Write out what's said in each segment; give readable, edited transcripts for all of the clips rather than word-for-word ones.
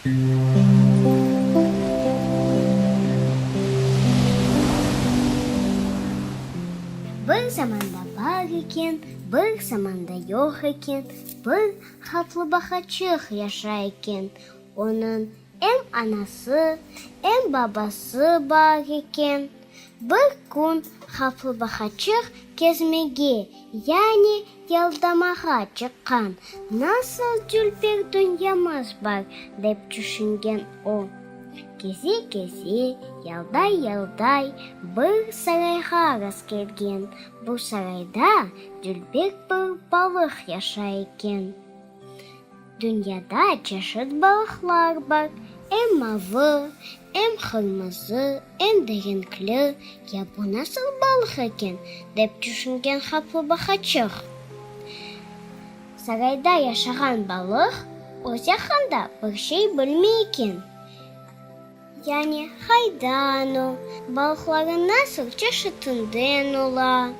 Bir zamanda bar eken, bir zamanda yoq eken, bir haplıbaqaçıq yaşay eken. Onıñ em anası, em babası bar eken. Bir kün haplıbaqaçıq kezmege, yani yaldamağa çıqqan. Nasıl dülber dünyamız bar, dep tüşüngen o. Keze-keze, yalday-yalday bir sarayğa rastkelgen. Bu sarayda dülber bir balıq yaşay eken. Dünyada çeşit balıqlar bar, em mavı, em qırmızı, em de renkli. Ya bu nasıl balıq eken? dep tüşüngen haplıbaqaçıq. Sarayda yaşağan balıq öz aqqında bir şey bilmey eken. Yani qaydan o, balıqları nasıl çeşitinden ola?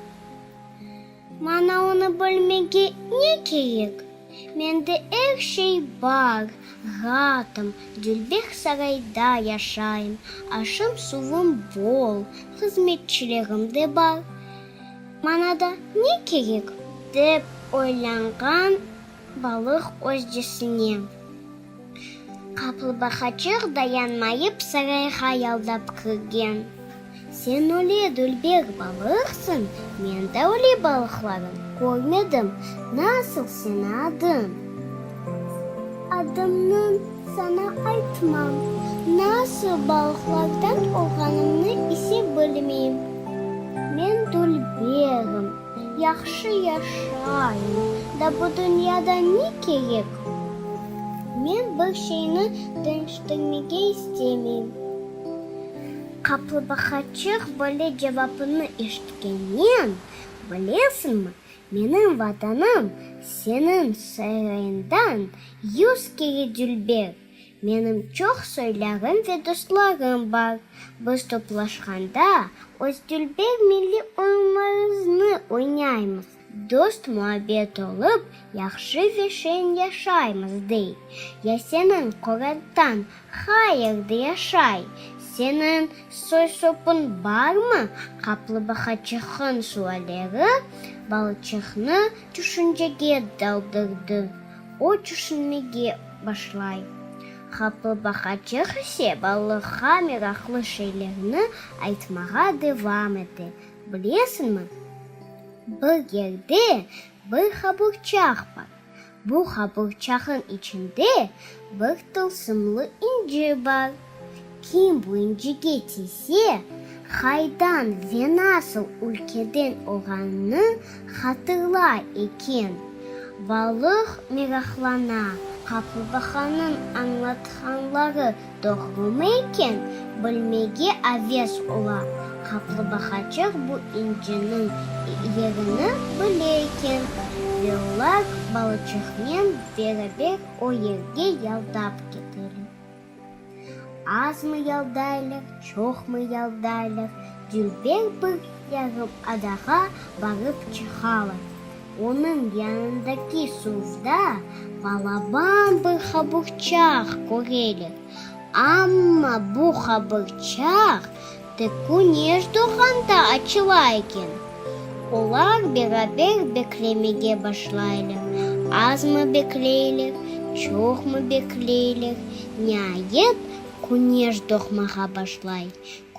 Maña onı bilmege ne kerek? Mende er şey bar, raatım, dülber sarayda yaşayım, aşım-suvum bol, hızmetçilerim de bar. Maña da ne kerek? Dep oylanğan balıq özcesine. Qaplıbaqaçıq dayanmayıp sarayğa yaldap kirgen. Sen öyle dülber balıqsıñ, men de öyle balıqlarnı körmedim, nasıl seniñ adıñ? Adımnı saña aytmam, nasıl balıqlardan olğanımnı ise bilmeyim. Men dülberim, yahşı yaşayım, da bu dünyada ne kerek? Men bir şeyni deñiştirmege istemeyim. Qaplıbaqaçıq böyle cevapnı eşitkennen, Bilesiñmi, menim Vatanım seniñ sarayıñdan yüz kere dülber, menim çoq soylarım ve dostlarım bar, biz toplaşqanda öz dülber milliy oyunlarımıznı oynaymız, dost-muabbet olıp, yahşı ve şeñ yaşaymız, dey. Ya seniñ qorantañ Qayerde yaşay? Seniñ soy-sopuñ barmı? Qaplıbaqaçıqnıñ sualleri balıçıqnı tüşüncege daldırdı. O tüşünmege başlay. Qaplıbaqaçıq ise balıqqa meraqlı şeylerni aytmağa devam ete, Bilesiñmi, bir yerde bir qaburçaq bar. Bu qaburçaqnıñ içinde bir tılsımlı inci bar. Kim bu incige tiyse, qaydan ve nasıl ülkeden olğanını hatırlay eken. Balıq meraqlana, qaplıbaqanıñ añlatqanları Doğrumı eken, bilmege aves ola. Qaplıbaqaçıq bu inciniñ yerini bile eken ve olar balıçıqnen beraber o yerge yaldap keteler. Azmı yaldaylar, çoqmı yaldaylar, dülber bir yarım adağa barıp çıqalar. Onıñ yanındaki suvda balaban bir qaburçaq köreler. Amma bu qaburçaq tek küneş doğğanda açıla eken. Olar beraber beklemege başlaylar. Azmı bekleyler, çoqmı bekleyler, niayet, küneş doğmağa başlay.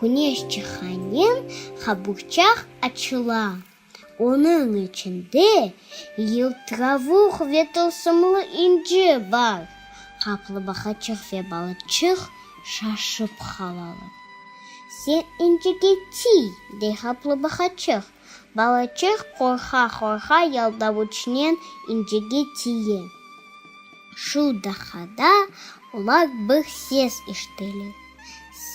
Küneş çıqqanen qaburçaq açıla. Onıñ içinde yıltıravuq ve tılsımlı inci bar. Qaplıbaqaçıq ve balıçıq şaşıp qalalar. Sen incige tiy, dey qaplıbaqaçıq. Balıçıq qorqa-qorqa yaldavuçnen incige tiye. Şu daqqada olar bir ses eşiteler.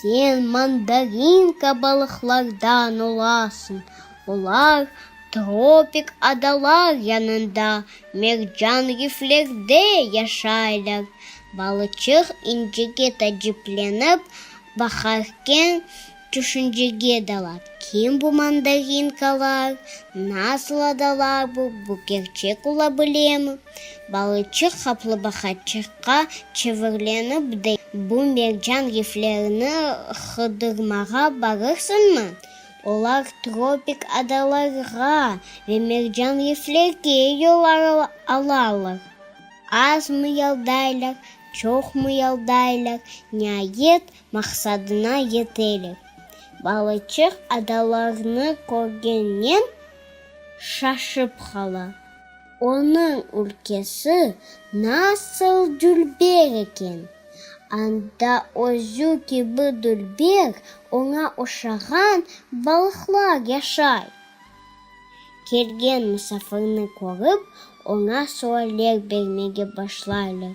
Sen mandarinka balıqlardan olasıñ, olar tropik adalar yanında, mercan riflerde yaşaylar. Balıçıq incege taciplenip baqarken. Tüşüncege dala, kim bu mandarinkalar, nasıl adalar bu, bu kerçek ola bilemi? Balıçıq qaplıbağaçıqqa çevirlenip dey, Bu mercan riflerini qıdırmağa barırsıñmı? Olar tropik adalarğa ve mercan riflerge yol alalar. Az mıyaldaylar, çoq mıyaldaylar, niayet, maqsadına yeteler. Balıçıq adalarnı körgeninen, şaşıp qala. Onıñ ülkesi nasıl dülber eken! Anda özü kibi dülber, oña oşağan balıqlar yaşay. Kelgen musafirni körip, oña sualler bermege başlaylar.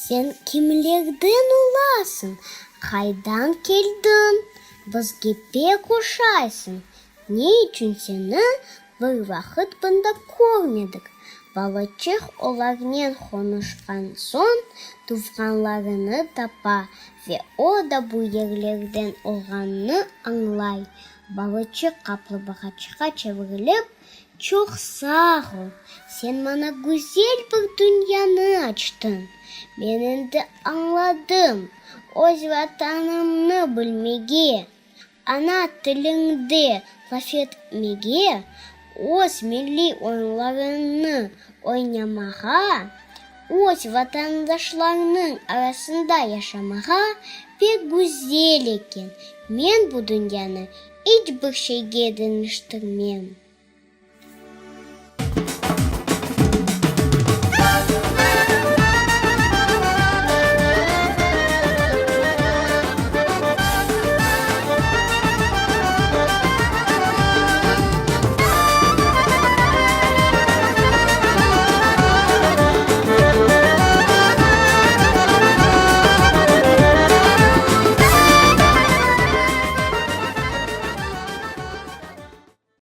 Sen kimlerden olasıñ, qaydan keldiñ, bizge pek oşaysıñ, ne içün seni bir vaqıt mında körmedik? Balıçıq olarnen qonuşqan soñ, tuvğanlarını tapa ve o da bu yerlerden olğanını añlay. Balıçıq qaplıbağaçıqqa çevirilip, Çoq sağ ol, sen maña güzel bir dünyanı açtıñ. Men endi añladım, öz Vatanımnı bilmege, ana tiliñde laf etmege, öz milliy oyunlarıñnı oynamağa, öz vatandaşlarnıñ arasında yaşamağa pek güzel eken. Men bu dünyanı iç bir şeyge deñiştirmem.